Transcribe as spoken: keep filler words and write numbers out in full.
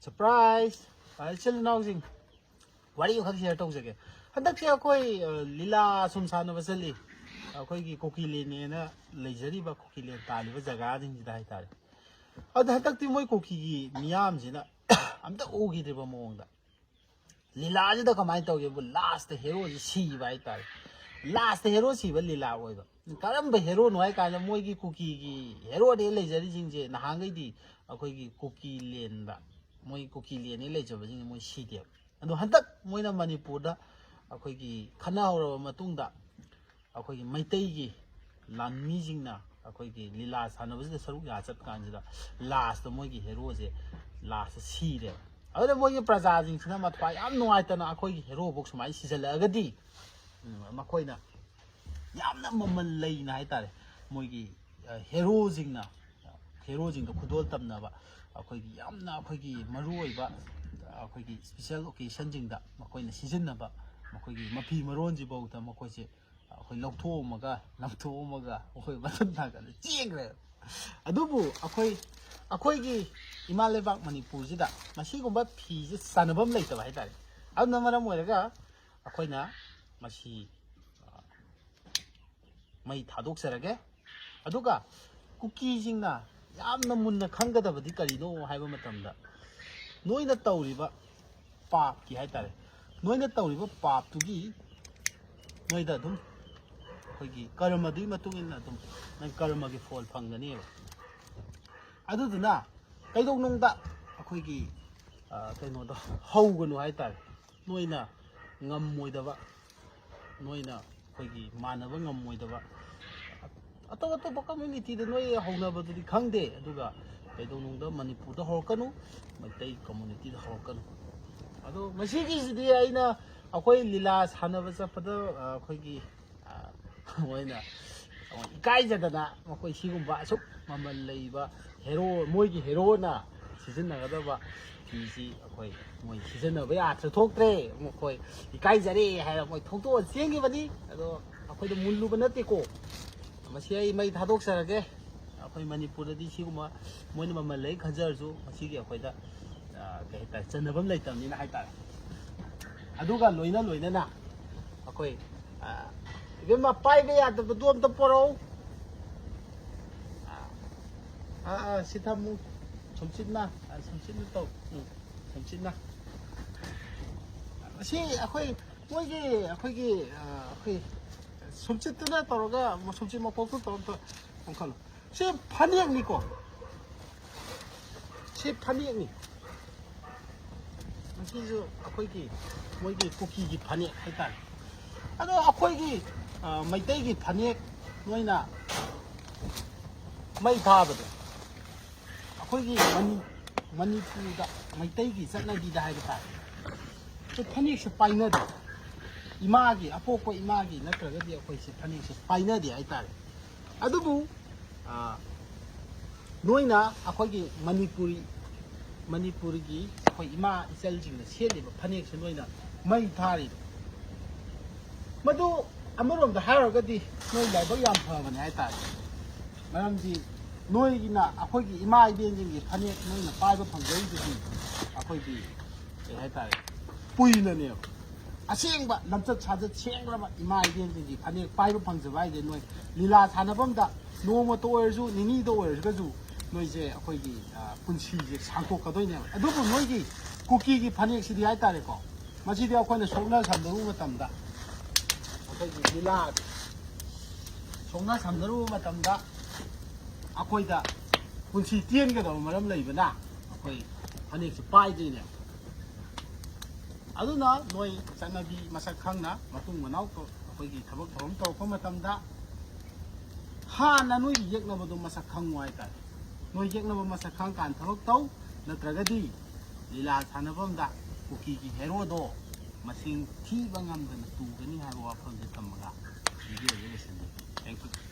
Surprise! ꯏꯆꯤꯜ ꯏꯅꯥꯎꯁꯤꯡ, ꯋꯥꯔꯤ ꯑꯃꯈꯛ ꯁꯤꯌꯔ ꯇꯧꯖꯒꯦ꯫ ꯍꯟꯗꯛꯁꯦ ꯑꯩꯈꯣꯏ ꯑ, ꯂꯤꯂꯥ ꯁꯨꯝ ꯁꯥꯟꯅꯕ ꯆꯠꯂꯤ꯫ ꯑꯩꯈꯣꯏꯒꯤ ꯀꯨꯀꯤꯂꯦꯟꯅꯦꯅ ꯂꯩꯖꯔꯤꯕ, ꯀꯨꯀꯤꯂꯦꯟ ꯇꯥꯜꯂꯤꯕ ꯖꯒꯥꯁꯤꯡꯁꯤꯗ ꯍꯥꯏꯇꯥꯔꯦ꯫ ꯑꯗ ꯍꯟꯗꯛꯇꯤ ꯃꯣꯏ ꯀꯨꯀꯤꯒꯤ ꯃꯤꯌꯥꯝꯁꯤꯅ ꯑꯝꯇ ꯎꯈꯤꯗ꯭ꯔꯤꯕ ꯃꯑꯣꯡꯗ, ꯂꯤꯂꯥꯁꯤꯗ ꯀꯃꯥꯏꯅ ꯇꯧꯒꯦꯕꯨ, ꯂꯥꯁꯇ ꯍꯦꯔꯣꯁꯤ ꯁꯤꯕ ꯍꯥꯏꯇꯥꯔꯦ꯫ ꯂꯥꯁꯇ ꯍꯦꯔꯣ ꯁꯤꯕ ꯂꯤꯂꯥ ꯑꯣꯏꯕ꯫ ꯀꯔꯝꯕ ꯍꯦꯔꯣꯅꯣ ꯍꯥꯏ ꯀꯥꯟꯗ, ꯃꯣꯏꯒꯤ ꯀꯨꯀꯤꯒꯤ ꯍꯦꯔꯣꯅꯦ ꯂꯩꯖꯔꯤꯁꯤꯡꯁꯦ ꯅꯍꯥꯟꯈꯩꯗꯤ ꯑꯩꯈꯣꯏꯒꯤ ꯀꯨꯀꯤꯂꯦꯟꯗ, ꯃꯣꯏ ꯀꯨꯀꯤꯂꯦꯟꯅꯦ ꯂꯩꯖꯕꯁꯤꯡꯁꯦ ꯃꯣꯏ ꯁꯤꯗꯦꯕ꯫ ꯑꯗꯣ ꯍꯟꯗꯛ ꯃꯣꯏꯅ ꯃꯅꯤꯄꯨꯔꯗ ꯑꯩꯈꯣꯏꯒꯤ ꯈꯟꯅꯍꯧꯔꯕ ꯃꯇꯨꯡꯗ, ꯑꯩꯈꯣꯏꯒꯤ ꯃꯩꯇꯩꯒꯤ ꯂꯥꯟꯃꯤꯁꯤꯡꯅ ꯑꯩꯈꯣꯏꯒꯤ ꯂꯤꯂꯥ ꯁꯥꯟꯅꯕꯁꯤꯗ ꯁꯔꯨꯛ ꯌꯥ ꯆꯠ ꯀꯥꯟꯁꯤꯗ, ꯂꯥꯁꯇ ꯃꯣꯏꯒꯤ ꯍꯦꯔꯣꯁꯦ ꯂꯥꯁꯇ ꯁꯤꯔꯦꯕ꯫ ꯑꯗꯨꯗ ꯃꯣꯏꯒꯤ ꯄ꯭ꯔꯖꯥꯁꯤꯡꯁꯤꯅ ꯃꯊ꯭ꯋꯥꯏ ꯌꯥꯝ ꯅꯨꯡꯉꯥꯏꯇꯅ, ꯑꯩꯈꯣꯏꯒꯤ ꯍꯦꯔꯣꯐꯧ ꯁꯨꯃꯥꯏꯅ ꯁꯤꯖꯜꯂꯛꯑꯒꯗꯤ, ꯎꯝ, ꯃꯈꯣꯏꯅ ꯌꯥꯝꯅ ꯃꯃꯜ ꯂꯩꯅ ꯍꯥꯏꯇꯥꯔꯦ, ꯃꯣꯏꯒꯤ ꯑ, ꯍꯦꯔꯣꯁꯤꯡꯅ, ꯍꯦꯔꯣꯁꯤꯡꯗ ꯈꯨꯗꯣꯜ ꯇꯝꯅꯕ, ꯑꯩꯈꯣꯏꯒꯤ ꯌꯥꯝꯅ ꯑꯩꯈꯣꯏꯒꯤ ꯃꯔꯨꯑꯣꯏꯕ, ꯑꯩꯈꯣꯏꯒꯤ ꯏꯁꯄꯤꯁꯦꯜ ꯑꯣꯀꯦꯁꯟꯁꯤꯡꯗ ꯃꯈꯣꯏꯅ ꯁꯤꯖꯤꯟꯅꯕ ꯃꯈꯣꯏꯒꯤ ꯃꯐꯤ ꯃꯔꯣꯟꯁꯤꯐꯥꯎꯗ ꯃꯈꯣꯏꯁꯦ ꯑꯩꯈꯣꯏ ꯂꯧꯊꯣꯛꯑꯝꯃꯒ, ꯂꯪꯊꯣꯛꯑꯝꯃꯒ ꯑꯩꯈꯣꯏ ꯃꯊꯨꯟ ꯊꯥꯡꯒꯠꯂ ꯆꯦꯟꯈ꯭ꯔꯦ꯫ ꯑꯗꯨꯕꯨ ꯑꯩꯈꯣꯏ, ꯑꯩꯈꯣꯏꯒꯤ ꯏꯃꯥ ꯂꯩꯕꯥꯛ ꯃꯅꯤꯄꯨꯔꯁꯤꯗ ꯃꯁꯤꯒꯨꯝꯕ ꯐꯤꯁꯦ ꯆꯥꯟꯅꯐꯝ ꯂꯩꯇꯕ ꯍꯥꯏꯇꯥꯔꯦ꯫ ꯑꯗꯨꯅ ꯃꯔꯝ ꯑꯣꯏꯔꯒ ꯑꯩꯈꯣꯏꯅ ꯃꯁꯤ, ꯑ, ꯃꯩ ꯊꯥꯗꯣꯛꯆꯔꯒꯦ꯫ ꯑꯗꯨꯒ ꯀꯨꯀꯤꯁꯤꯡꯅ ꯌꯥꯝꯅ ꯃꯨꯟꯅ ꯈꯪꯒꯗꯕꯗꯤ ꯀꯔꯤꯅꯣ ꯍꯥꯏꯕ ꯃꯇꯝꯗ, ꯅꯣꯏꯅ ꯇꯧꯔꯤꯕ ꯄꯥꯞꯀꯤ ꯍꯥꯏꯇꯥꯔꯦ, ꯅꯣꯏꯅ ꯇꯧꯔꯤꯕ ꯄꯥꯞꯇꯨꯒꯤ ꯅꯣꯏꯗ ꯑꯗꯨꯝ ꯑꯩꯈꯣꯏꯒꯤ ꯀꯔꯃꯗꯨꯒꯤ ꯃꯇꯨꯡ ꯏꯟꯅ ꯑꯗꯨꯝ ꯅꯪ ꯀꯔꯃꯒꯤ ꯐꯣꯜ ꯐꯪꯒꯅꯦꯕ꯫ ꯑꯗꯨꯗꯨꯅ ꯀꯩꯗꯧꯅꯨꯡꯗ ꯑꯩꯈꯣꯏꯒꯤ, ꯑ, ꯀꯩꯅꯣꯗꯣ ꯍꯧꯒꯅꯨ ꯍꯥꯏꯇꯥꯔꯦ꯫ ꯅꯣꯏꯅ ꯉꯝꯃꯣꯏꯗꯕ, ꯅꯣꯏꯅ ꯑꯩꯈꯣꯏꯒꯤ ꯃꯥꯟꯅꯕ ꯉꯝꯃꯣꯏꯗꯕ, ꯑꯇꯣꯞ ꯑꯇꯣꯞꯄ ꯀꯝꯃ꯭ꯌꯨꯅꯤꯇꯤꯗ ꯅꯣꯏ ꯍꯧꯅꯕꯗꯨꯗꯤ ꯈꯪꯗꯦ, ꯑꯗꯨꯒ ꯀꯩꯗꯧꯅꯨꯡꯗ ꯃꯅꯤꯄꯨꯔꯗ ꯍꯧꯔꯛꯀꯅꯨ, ꯃꯩꯇꯩ ꯀꯝꯃ꯭ꯌꯨꯅꯤꯇꯤꯗ ꯍꯧꯔꯛꯀꯅꯨ꯫ ꯑꯗꯣ ꯃꯁꯤꯒꯤꯁꯤꯗꯤ ꯑꯩꯅ, ꯑꯩꯈꯣꯏ ꯂꯤꯂꯥ ꯁꯥꯟꯅꯕ ꯆꯠꯄꯗ, ꯑ, ꯑꯩꯈꯣꯏꯒꯤ, ꯑ, ꯃꯣꯏꯅ ꯏꯀꯥꯏꯖꯗꯅ ꯃꯈꯣꯏ ꯁꯤꯒꯨꯝꯕ ꯑꯁꯨꯛ ꯃꯃꯜ ꯂꯩꯕ ꯍꯦꯔꯣ, ꯃꯣꯏꯒꯤ ꯍꯦꯔꯣꯅ ꯁꯤꯖꯤꯟꯅꯒꯗꯕ ꯐꯤꯁꯤ ꯑꯩꯈꯣꯏ ꯃꯣꯏ ꯁꯤꯖꯤꯟꯅꯕ ꯌꯥꯗ꯭ꯔꯦ, ꯊꯣꯛꯇ꯭ꯔꯦ, ꯃꯈꯣꯏ ꯏꯀꯥꯏꯖꯔꯦ ꯍꯥꯏꯔ ꯃꯣꯏ ꯊꯣꯛꯇꯣꯛꯑ ꯆꯦꯟꯈꯤꯕꯅꯤ꯫ ꯑꯗꯣ ꯑꯩꯈꯣꯏꯗ ꯃꯨꯜꯂꯨꯕ ꯅꯠꯇꯦꯀꯣ꯫ ꯃꯁꯤ ꯑꯩ ꯃꯩ ꯊꯥꯗꯣꯛꯆꯔꯒꯦ꯫ ꯑꯩꯈꯣꯏ ꯃꯅꯤꯄꯨꯔꯗꯗꯤ ꯁꯤꯒꯨꯝꯕ ꯃꯣꯏꯅ ꯃꯃꯜ ꯂꯩ ꯈꯟꯖꯔꯁꯨ, ꯃꯁꯤꯒꯤ ꯑꯩꯈꯣꯏꯗ ꯑ, ꯀꯩ ꯍꯥꯏꯇꯥꯔꯦ, ꯆꯟꯅꯐꯝ ꯂꯩꯇꯕꯅꯤꯅ ꯍꯥꯏꯇꯥꯔꯦ꯫ ꯑꯗꯨꯒ ꯂꯣꯏꯅ ꯂꯣꯏꯅꯅ ꯑꯩꯈꯣꯏ, ꯑ, ꯏꯕꯦꯝꯃ, ꯄꯥꯏꯕ ꯌꯥꯗꯕꯗꯣ ꯑꯝꯇ ꯄꯣꯔꯛꯎ꯫ ꯑ, ꯑ, ꯑ, ꯁꯤ ꯊꯝꯃꯨ꯫ ꯁꯨꯝꯆꯤꯠꯅ, ꯑ, ꯁꯨꯝꯆꯤꯠꯅ ꯇꯧ꯫ ꯎꯝ, ꯁꯨꯝꯆꯤꯠꯅ꯫ ꯑꯁꯤ ꯑꯩꯈꯣꯏ, ꯃꯣꯏꯒꯤ, ꯑꯩꯈꯣꯏꯒꯤ, ꯑ, ꯑꯩꯈꯣꯏ ꯁꯨꯝꯆꯤꯠꯇꯨꯅ ꯇꯧꯔꯒ, ꯁꯨꯝꯆꯤꯠ ꯃꯀꯣꯛꯇꯨ ꯇꯧꯔꯒ ꯑꯃꯨꯛ ꯈꯜꯂꯣ꯫ ꯁꯤ ꯐꯅꯦꯛꯅꯤꯀꯣ꯫ ꯁꯤ ꯐꯅꯦꯛꯅꯤ꯫ ꯃꯁꯤꯁꯨ ꯑꯩꯈꯣꯏꯒꯤ, ꯃꯣꯏꯒꯤ ꯀꯨꯀꯤꯒꯤ ꯐꯅꯦꯛ ꯍꯥꯏꯇꯥꯔꯦ꯫ ꯑꯗꯣ ꯑꯩꯈꯣꯏꯒꯤ, ꯑ, ꯃꯩꯇꯩꯒꯤ ꯐꯅꯦꯛ ꯅꯣꯏꯅ ꯃꯩ ꯊꯥꯕꯗꯣ, ꯑꯩꯈꯣꯏꯒꯤ ꯃꯅꯤ-, ꯃꯅꯤꯄꯨꯔꯗ ꯃꯩꯇꯩꯒꯤ ꯆꯠꯅꯕꯤꯗ ꯍꯥꯏꯕ ꯇꯥꯔꯦ, ꯑꯩꯈꯣꯏ ꯐꯅꯦꯛꯁꯦ ꯄꯥꯏꯅꯗꯦ꯫ ꯏꯃꯥꯒꯤ, ꯑꯄꯣꯛꯄ ꯏꯃꯥꯒꯤ ꯅꯠꯇ꯭ꯔꯒꯗꯤ ꯑꯩꯈꯣꯏꯁꯦ ꯐꯅꯦꯛꯁꯦ ꯄꯥꯏꯅꯗꯦ ꯍꯥꯏꯇꯥꯔꯦ꯫ ꯑꯗꯨꯕꯨ, ꯑ, ꯅꯣꯏꯅ ꯑꯩꯈꯣꯏꯒꯤ ꯃꯅꯤꯄꯨꯔꯤ, ꯃꯅꯤꯄꯨꯔꯒꯤ ꯑꯩꯈꯣꯏ ꯏꯃꯥ ꯏꯆꯜꯁꯤꯡꯅ ꯁꯦꯠꯂꯤꯕ ꯐꯅꯦꯛꯁꯦ ꯅꯣꯏꯅ ꯃꯩ ꯊꯥꯔꯤꯕ, ꯃꯗꯨ ꯑꯃꯔꯣꯝꯗ ꯍꯥꯏꯔꯨꯔꯒꯗꯤ ꯅꯣꯏ ꯂꯥꯏꯕꯛ ꯌꯥꯝ ꯐꯕꯅꯦ ꯍꯥꯏꯇꯥꯔꯦ꯫ ꯃꯔꯝꯗꯤ ꯅꯣꯏꯒꯤꯅ ꯑꯩꯈꯣꯏꯒꯤ ꯏꯃꯥ ꯏꯕꯦꯟꯁꯤꯡꯒꯤ ꯐꯅꯦꯛ ꯅꯣꯏꯅ ꯄꯥꯏꯕ ꯐꯪꯖꯔꯤꯗꯨꯗꯤ ꯑꯩꯈꯣꯏꯒꯤ, ꯀꯩ ꯍꯥꯏꯇꯥꯔꯦ, ꯄꯨꯏꯅꯅꯦꯕ꯫ ꯑꯁꯦꯡꯕ ꯂꯝꯆꯠ ꯁꯥꯖꯠ ꯁꯦꯡꯂꯕ ꯏꯃꯥ ꯏꯕꯦꯟꯁꯤꯡꯒꯤ ꯐꯅꯦꯛ ꯄꯥꯏꯕ ꯐꯪꯖꯕ ꯍꯥꯏꯁꯦ ꯅꯣꯏ ꯂꯤꯂꯥ ꯁꯥꯟꯅꯐꯝꯗ ꯅꯣꯡꯃꯇ ꯑꯣꯏꯔꯁꯨ, ꯅꯤꯅꯤꯗ ꯑꯣꯏꯔꯒꯁꯨ ꯅꯣꯏꯁꯦ ꯑꯩꯈꯣꯏꯒꯤ, ꯑ, ꯄꯨꯟꯁꯤꯁꯦ ꯁꯥꯡꯇꯣꯛꯀꯗꯣꯏꯅꯦꯕ꯫ ꯑꯗꯨꯕꯨ ꯅꯣꯏꯒꯤ ꯀꯨꯀꯤꯒꯤ ꯐꯅꯦꯛꯁꯤꯗꯤ ꯍꯥꯏꯇꯥꯔꯦꯀꯣ, ꯃꯁꯤꯗꯤ ꯑꯩꯈꯣꯏꯅ ꯁꯣꯛꯅ ꯁꯝꯅꯔꯨꯕ ꯃꯇꯝꯗ, ꯑꯩꯈꯣꯏꯒꯤ ꯂꯤꯂꯥ ꯁꯣꯛꯅ ꯁꯝꯅꯔꯨꯕ ꯃꯇꯝꯗ ꯑꯩꯈꯣꯏꯗ ꯄꯨꯟꯁꯤ ꯇꯦꯟꯒꯗꯕ ꯃꯔꯝ ꯂꯩꯕꯅ ꯑꯩꯈꯣꯏ ꯐꯅꯦꯛꯁꯦ ꯄꯥꯏꯗꯣꯏꯅꯦꯕ꯫ ꯑꯗꯨꯅ ꯅꯣꯏ ꯆꯠꯅꯕꯤ ꯃꯁꯛ ꯈꯪꯅ ꯃꯇꯨꯡ ꯃꯅꯥꯎ ꯇꯧ-, ꯑꯩꯈꯣꯏꯒꯤ ꯊꯕꯛ ꯊꯧꯔꯝ ꯇꯧꯔꯛꯄ ꯃꯇꯝꯗ ꯍꯥꯟꯅ ꯅꯣꯏꯒꯤ ꯌꯦꯛꯅꯕꯗꯣ ꯃꯁꯛ ꯈꯪꯉꯨ ꯍꯥꯏꯇꯥꯔꯦ꯫ ꯅꯣꯏ ꯌꯦꯛꯅꯕ ꯃꯁꯛ ꯈꯪꯉꯀꯥꯟꯗ ꯊꯕꯛ ꯇꯧ, ꯅꯠꯇ꯭ꯔꯒꯗꯤ ꯂꯤꯂꯥ ꯁꯥꯟꯅꯐꯝꯗ ꯀꯨꯀꯤꯒꯤ ꯍꯦꯔꯣꯗꯣ ꯃꯁꯤꯡ ꯊꯤꯕ ꯉꯝꯗꯅ ꯇꯨꯒꯅꯤ ꯍꯥꯏꯕ ꯋꯥꯐꯝꯁꯦ ꯊꯝꯃꯒ ꯚꯤꯗꯤꯑꯣꯁꯦ ꯂꯣꯏꯁꯤꯟꯖꯒꯦ꯫ Thank you꯫